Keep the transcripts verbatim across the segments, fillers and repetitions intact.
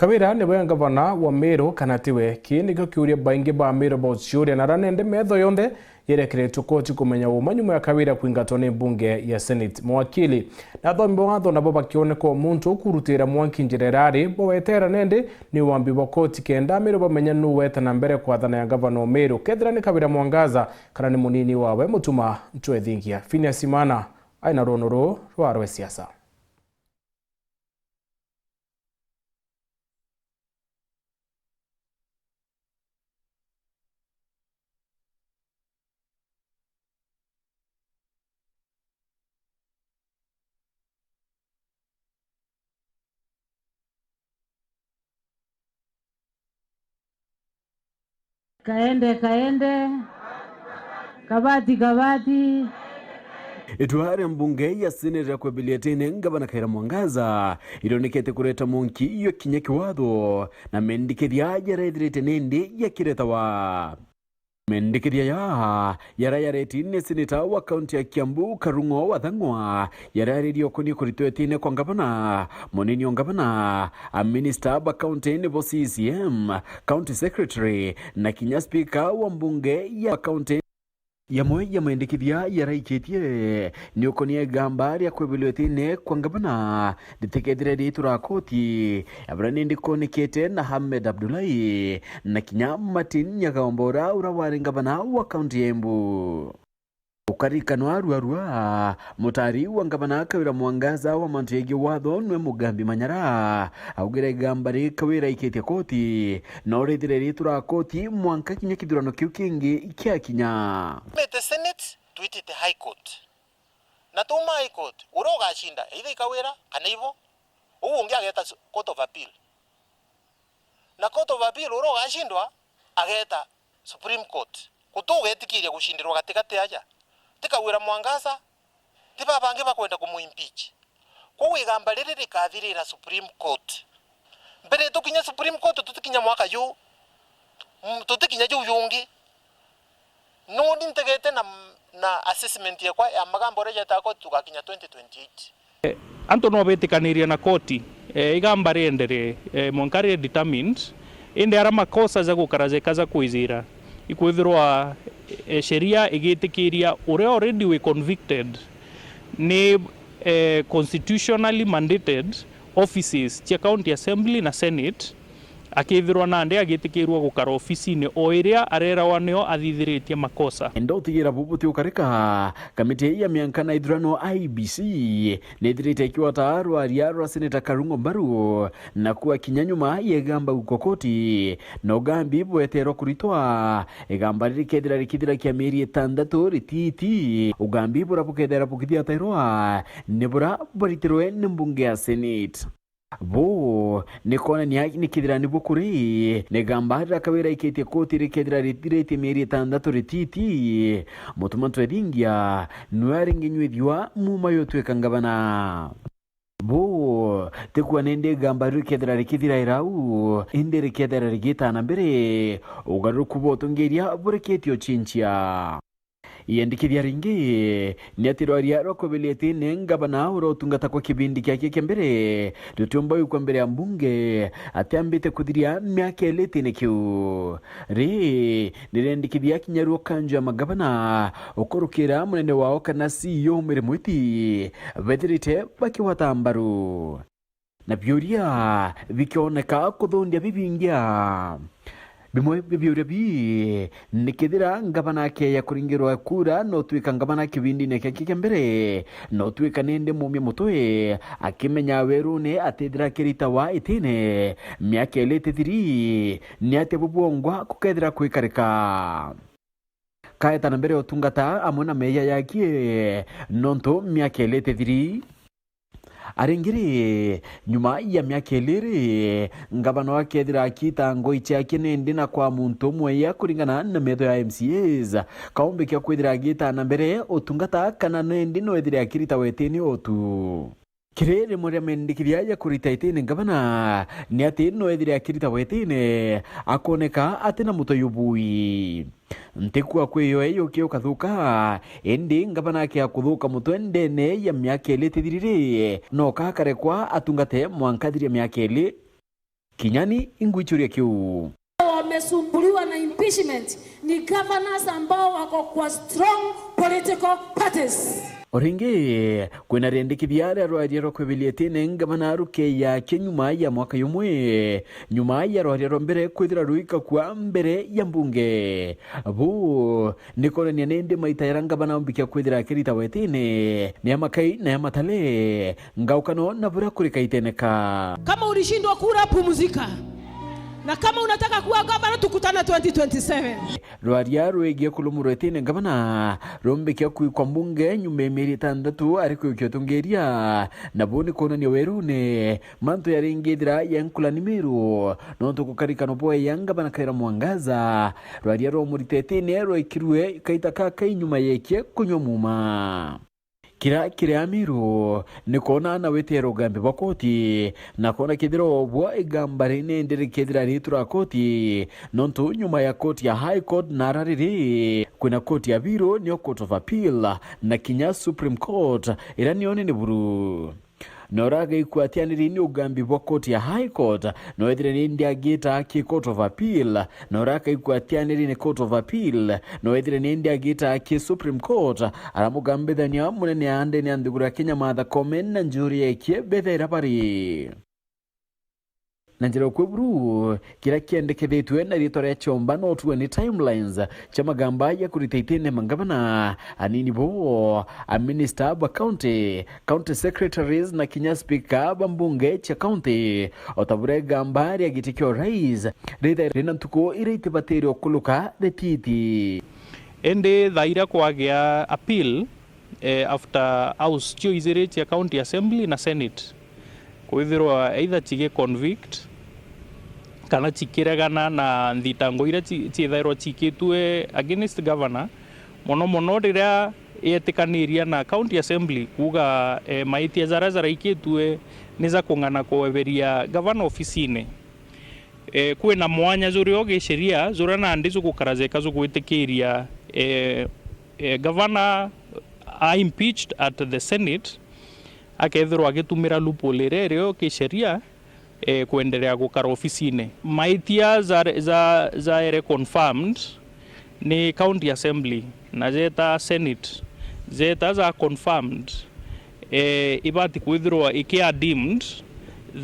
Kawira niwe ngavana wa Meru kana tiwe? Kii nikio kiuria baingi ba Meru bauciuria, na ara nende metho yonthe yerekeretwe koti kumenya uma nyuma ya Kawira kwingatwa ni mbunge ya Senate. Mawakili na athomi ba watho nabo bakioneka o muntu ukurutira mwanki njira irari bawetera nende ni wambi bwa koti kenda Meru bamenya nu weta na mbere kwathana ya ngavana o Meru, kethira ni Kawira Mwangaza kana ni munini wawe Mutuma Ntwethingia. Phineas Imana aina rwono ruu rwa rwe siasa. Kaende, kaende. Kabati, kabati. Itua ria mbunge ya Senate ria kwebelia tene ngavana Kawira Mwangaza irionekete kureta munki iyo kinya kiwatho, na mendikithia jarethirite nindi yakiretawa. Mendikithia ya yara yareti ni seneta wa kaunti ya Kiambu Karung'o Wathang'wa, yara yaririe ukonie kuritwa itine kwa ngavana, munini o ngavana, a minister ba kaunti nibo C C M, county secretary, na kinya speaker wa mbunge ya kaunti. Yamwe ya mendikithia yaraikitie ni ukonie igamba ria kwebelwa itine kwa ngavana ritikethire ritura koti, abura nindi konekete na Ahmed Abdullahi na kinya Martin Nyagomba ura, ura wari ngavana wa kaunti ya Embu. Ukarikanwa ruarua, mutari wa ngavana Kawira Mwangaza wa mantu yegie watho nwe Mugambi Manyara augire igamba ri Kawira aikitie koti no rithire ritura koti mwanka kinya kithurano kiu kingi kiakinya. Mete Senate, twitite High Court. Na tuma High Court, uria ugacinda, either i Kawira kana ibo, uu ungi ageta su-, Court of Appeal. Na Court of Appeal uria ugacindwa, ageta Supreme Court. Guti ugetikiria gucindirwa gatigati aja. Ti Kawira Mwangaza, ti baba bangi bakwenda kumu impeach. Kwou igamba riri rikathirira Supreme Court. Mbere tukinya Supreme Court, tutikinya mwaka juu, mm, tutikinya juu jungi. Nuni ntegete na, na assessment yakwa ya magamba uria jetaga koti tugakinya twenty twenty-eight. Antu no betikanirie na koti, eh, igamba rienderee, eh, mwanka ri determined, indi ara makosa ja gukara jeka ja kwizira, ikwithirwa, eh, sheria igitikiria uria already wi convicted ni, eh, constitutionally mandated offices cia County Assembly na Senate, akithirwa nandi agitikirua gukara ofisine o iria arerawa nio athithiritie makosa. Enda utigira bubu ti ukarika, kamiti ya mianka na ithurano I E B C nithirite ikiwata rwaria rwa Seneta Karungo Mbaru, na kuwa kinya nyuma ya igamba gukwa koti, na ugambi bweterwa kuritwa. Igamba riri kethira rikithira kia mieri itandatu rititi, ugambi bura bukethira bukithiatairwa ni bura bwaritirwe ni mbunge ya Senate. Buu ni kwonania ni kethira ni bukuri, ni gamba rira Kawira aikitie koti rikethira rithiritie mieri itandatu rititi, Mutuma Ntwethingia nwe aringinyua ithiwa muma yutwika ngavana. Buu ti kuwa nindi gamba rikethira rikithiraira au, indi rikethira rigitana mbere, ugaruruku bwa utongeria burikitie ucinchia. Iendikithia ringi ni ati rwaria rwa kwebeletini ngavana uria utungata kwa kibindi kiake kia mbere rutiumba gwikwa mbere ya mbunge atiambite kuthiria miaka ili itine kiu. Ri nirendikithia kinya ruo kanju ya magavana ukurukira munene wao kana C E O Mary Mwiti bethirite bakigwata mbaru. Na biuria bikioneka kuthundia bibingia. Bimwe bia biuria bii ni kethira ngavana akeya kuringirwa kura no twika ngavana kibindine kiake kia mbere, no twika nindi mumia mutwe akimenya werune atithira akiritawa itine miaka ili itithiri, ni atia bubwongwa kukethira kwikarika. Kaeta na mbere utungata amwe na meya yakie nontu miaka ili itithiri. Aringiri, nyuma ya miaka ili ri, ngavana akethira akita ngoi ciake nindi na kwa muntu umwe ya kuringana na metho ya M C As, kaumbi kia kwithira agita na mbere utungata kana nindi no ethire akirita wetini otu. Kiri rimwe ria mendikithia ya kurita itini ngavana ni ati no ethire akirita wetini akoneka ati na mutwe yubui. Ntikua kwiyo eyuki ukathuka, indi ngavana akea kuthuka mutwe ndene ya miaka ili itithiriri, no kakarekwa atungate mwanka athiria miaka ili. Kinya ni ingwichuria kiu. Wamesumbuliwa na impeachment ni governors ambao wako kwa strong political parties. O ringi, kwina riendekithia ria rwaria rwa kwebelia itine ngavana rukeya kia nyuma ya mwaka yumwe, nyuma ya rwaria rwa mbere kwithira ruikakua mbere ya mbunge. Bu ni kwonania nindi maita jaria ngavana umbikia kwithira akirita wetine ni ya makai na ya matale, ngaukano na buria kuri kaitene ka. Kama ulishindwa kura, pumzika. Na kama unataka kuwa gavana, tukutane twenty twenty-seven. Rwaria rwigie kulumurwa itine ngavana rumbikia kwikwa mbunge nyuma ya mieri itandatu ari kwikia utungiria, na bu ni kwonania werune mantu jaringithira ya nkulani Miru, nontu gukarikano bweya ngavana Kawira Mwangaza, rwaria rwa muritetine rwaikirue kaita kakai nyuma yekie kunywa muma. Kira kiri Amiru ni kwona na witira ugambi bwa koti, na kwona kethira obwo igamba rinindi rikethira ritura koti, nontu nyuma ya koti ya High Court na ara riri, kwina koti ya Biru, niyo Court of Appeal, na kinya Supreme Court, ira niyo nene buru. Na ura agaikua atianiri ni ugambi bwa court ya High Court, na wethire ni ndiagita ki Court of Appeal, na ura agaikua atianiri ni Court of Appeal, na wethire ni ndiagita ki Supreme Court, aramugambithania munene andene ya nthiguru ya Kenya Martha Koome na njuri yekie bethaira bari. Na njira ukwe buru, kiria kiendekethitue na ritwa ria Chomba no tuwe ni timelines cia magamba ya kurita itine mangavana anini bo, a minister ba county, county secretaries na kinya speaker ba mbunge cia county, o ta buria igamba ria giti kia urais rithaira rina ntuku iria itibatiri ukuluka rititi. Indi thaira kwagia appeal, eh, after house cio ijiri cia County Assembly na Senate kwithirwa either cigi convict kana cikiregana na nthitango iria ci-, ciithairwa ciikitue against governor, mono mono riria yetikaniria na County Assembly kuuga, eh, maitia jaria jaraikitue ni ja kung'ana kweberia governor ofisine. Eh, kwina mwanya jurio gisheria juria nandi jugukara jeka jugwitikiria, eh, eh, governor a impeached at the Senate, akethirwa agitumira loophole iria irio kisheria, eh, kwenderea gukara ofisine. Maitia ja, ja, jaere confirmed ni County Assembly na jeta Senate, jeta ja confirmed, eh, ibati kwithirwa ikia deemed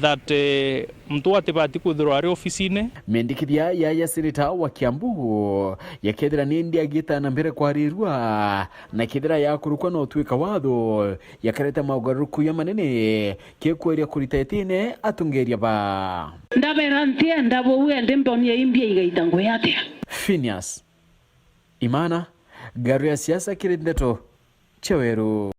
that, eh, muntu atibati kwithirwa ari ofisine. Mendikithia ya, ya seneta wa Kiambu yakethira ni ndiagita na mbere kwarirua, na kethira yakurukwa no twika watho, yakareta maugaruruku ya manene, kekweria kurita itine atungeria ba. Ndabera ntienda buu, endi mbonie imbia igaita nguya atia? Phineas Imana, ngaru ya siasa kiri ndeto cia weru.